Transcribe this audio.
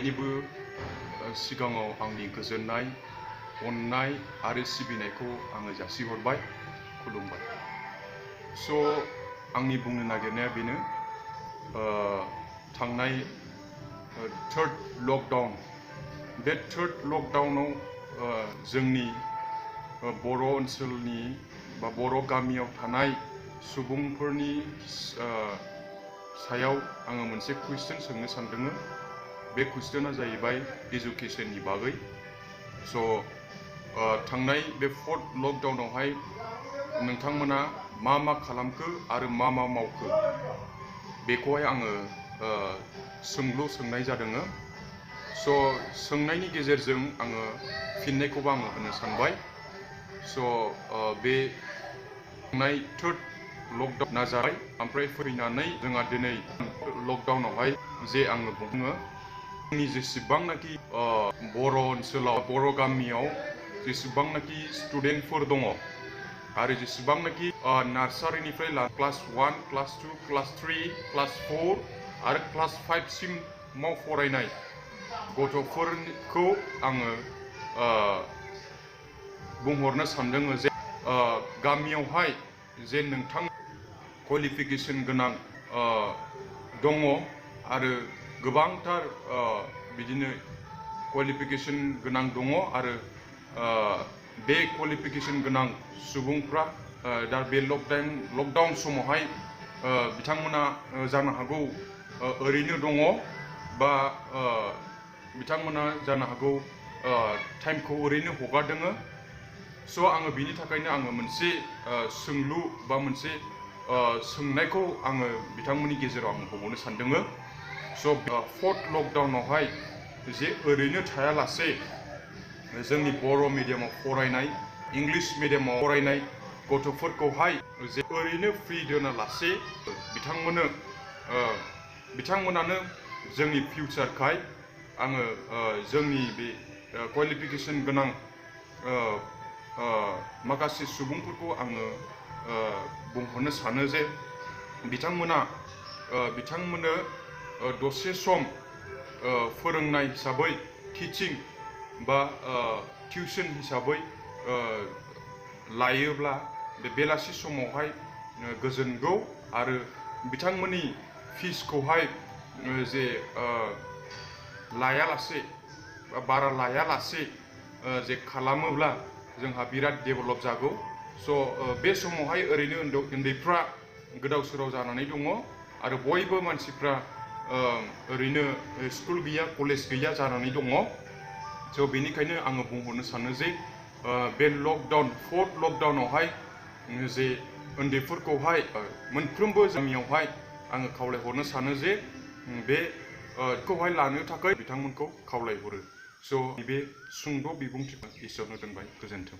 बयनिबो सिगाङाव आंनि गोजोननाय अननाय आरो सिबिनायखौ आङो जासिहरबाय खुलुमबाय। स' आंनि बुंनो नागिरनाया बेनो थांनाय थार्ड लकडाउन बे थार्ड लकडाउनाव जोंनि बर' ओनसोलनि बा बर' गामियाव थानाय सुबुंफोरनि सायाव आङो मोनसे कुइसन सोंनो सानदों। बे कुइसना जाहैबाय एजुकेशननि बागै। स' थांनाय बे फोर्थ लकडाउनावहाय नोंथांमोना मा खालामखो आरो मा मावखो बेखौहाय आङो सोंलु सोंनाय जादों। स' सोंनायनि गेजेरजों आङो फिननायखौबो आङो होनो सानबाय। स' बे थांनाय थार्ड लकडाउन नाजाबाय ओमफ्राय फैनानै जोंहा दिनै लकडाउनावहाय जे आङो बुङो जोंनि जेसेबांनाखि बर' ओनसोलाव बर' गामियाव जेसेबांनाखि स्टुडेन्टफोर दङ आरो जेसेबांनाखि नार्सारिनिफ्राय क्लास 1, क्लास 2, क्लास 3, क्लास 4 आरो क्लास 5 सिमाव फरायनाय गथ'फोरखौ आङो बुंहरनो सानदों जे गामियावहाय जे नोंथां क्वालिफिकेशन गोनां दङ आरो गोबांथार बिदिनो क्वालिफिकेशन गोनां दङ आरो बे क्वालिफिकेशन गोनां सुबुंफ्रा दा बे लकडाउन समावहाय बिथांमोना जानो हागौ ओरैनो दङ बा बिथांमोना जानो हागौ टाइमखौ ओरैनो हगारदों। स' आङो बिनि थाखायनो आङो मोनसे सोंलु बा मोनसे सोंनायखौ आङो बिथांमोननि गेजेराव आङो हगारनो सानदों। स' फोर्थ लकडाउनावहाय जे ओरैनो थायालासे जोंनि बर' मिडियामाव फरायनाय इंलिश मिडियामाव फरायनाय गथ'फोरखौहाय जे ओरैनो फ्रि दोनालासे बिथांमोनानो जोंनि फिउचारखाय आङो जोंनि बे क्वालिफिकेशन गोनां माखासे सुबुंफोरखौ आङो बुंहरनो सानो जे बिथांमोननो दसे सम फोरोंनाय हिसाबै टिचिं बा टिउसन हिसाबै लायोब्ला बे बेलासि समावहाय गोजोनगौ आरो बिथांमोननि फिसखौहाय जे लायालासे बारा लायालासे जे खालामोब्ला जोंहा बिराद डेभेलप जागौ। स' बे समावहाय ओरैनो उन्दैफ्रा गोदाव सोराव जानानै दङ आरो बयबो मानसिफ्रा ओरैनो स्कुल गैया कलेज गैया जानानै दङ। स' बेनिखायनो आङो बुंहरनो सानो जे बे फोर्थ लकडाउनावहाय जे उन्दैफोरखौहाय मोनफ्रोमबो गामियावहाय आङो खावलायहरनो सानो जे बेखौहाय लानो थाखाय बिथांमोनखौ खावलायहरो। स' बे सुंद' बिबुंथिखौ एसेयावनो दोनबाय। गोजोन्थों।